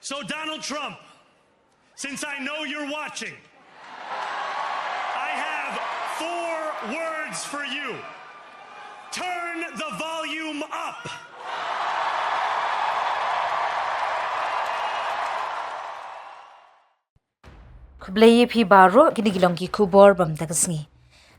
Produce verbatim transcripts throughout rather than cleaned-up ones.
So, Donald Trump, since I know you're watching, I have four words for you. Turn the volume up. Khublei ïa phi baroh, kine ki long ki khubor ba mynta ka sngi.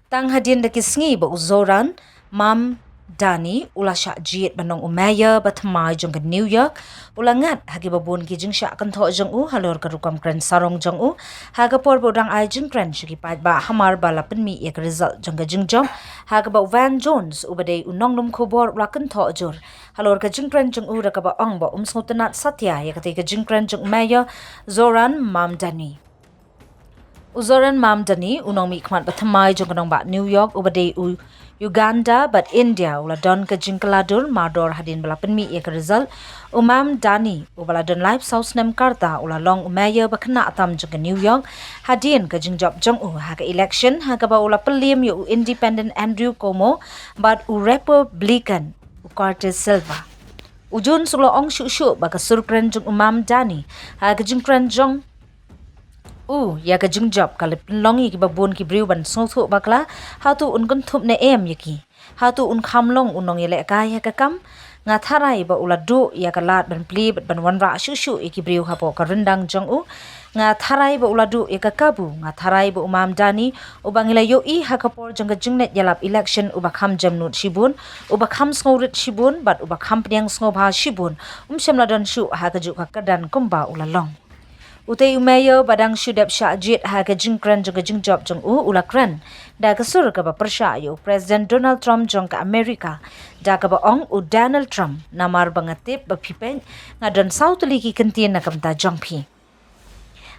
Tang hadien da ki sngi ba u Zohran Mamdani u la shah jied ban long u mayor ba thymmai jong ka New York, u la ngat ha kiba bun ki jingshah kynthoh jong u halor ka rukom kren sarong jong u, ha ka por ba u dang ai jingkren sha ki paidbah hamar ba la pynmih ïa ka result jong ka jingjop, ha kaba u Van Jones uba dei u nonglum khubor u la kynthoh jur halor ka jingkren jong u da kaba ong ba um sngewtynnad satia ïa katei ka jingkren jong u mayor Zohran Mamdani. U Zohran Mamdani, u nongmihkhmat ba thymmai jong ka nongbah New York uba dei u Uganda bad India, u la don ka jingkylla dur mardor hadien ba la pynmih ïa ka result. U Mamdani uba la don laiphew saw snem ka rta u la long u mayor ba khynnah tam jong ka New York hadien ka jingjop jong u ha ka election, ha kaba u la pynliem ïa u Independent Andrew Cuomo bad u Republican u Curtis Sliwa. U Jones u la ong shuh shuh ba ka sur kren jong u Mamdani ha ka jingkren jong u ïa ka jingjop ka la pynlong ïa kiba bun ki briew ban sngewthuh bakla, hato un kynthup ne em ïa ki, hato un kham long u nongïalehkai ha ka kam. Nga tharai ba u la duh ïa ka lad ban plie bad ban wanrah shuh shuh ïa ki briew hapoh ka ryndang jong u. Nga tharai ba u la duh ïa ka kabu. Nga tharai ba u Mamdani uba ngi la ïohi ha ka por jong ka jingleit ïalap election uba kham jemnud shibun, uba kham sngewrit shibun bad uba kham pdiang sngewbha shibun, um shym la don shuh ha kajuh ka kyrdan kumba u la long. Utei u mayor ba dang shu dep shah jied ha ka jingkren jong ka jingjop jong u, u la kren da ka sur kaba pyrshah ïa u President Donald Trump jong ka America, da kaba ong, u Donald Trump, namar ba nga tip ba phi peit, nga don saw tylli ki kyntien na ka bynta jong phi.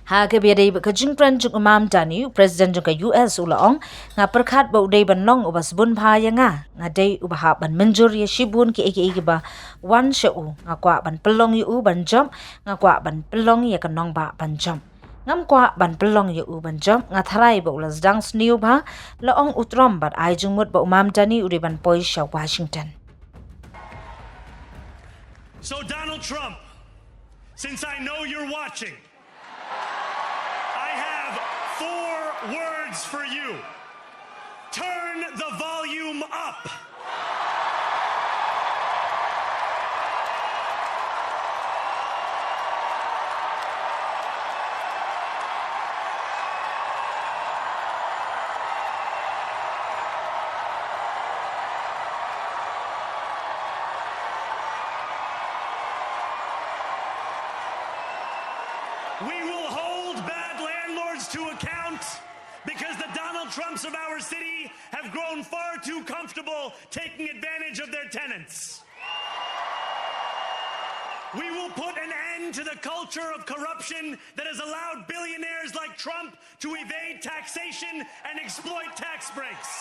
Ha kaba ïadei bad ka jingkren jong u Mamdani, u President jong ka U S u la ong, nga pyrkhat ba u dei ban long uba sbun bha ïa nga, nga dei uba hap ban mynjur ïa shibun kiei kiei kiba wan sha u. Nga kwah ban pynlong ïa u ban jop, nga kwah ban pynlong ïa ka nongbah ban jop. Ngam kwah ban pynlong ïa u ban jop. Nga tharai ba u la sdang sniew bha, la ong u Trump bad ai jingmut ba u Mamdani u dei ban poi sha Washington. So, Donald Trump, since I know you're watching, I have four words for you. Turn the volume up. We will hold bad landlords to account because the Donald Trumps of our city have grown far too comfortable taking advantage of their tenants. We will put an end to the culture of corruption that has allowed billionaires like Trump to evade taxation and exploit tax breaks.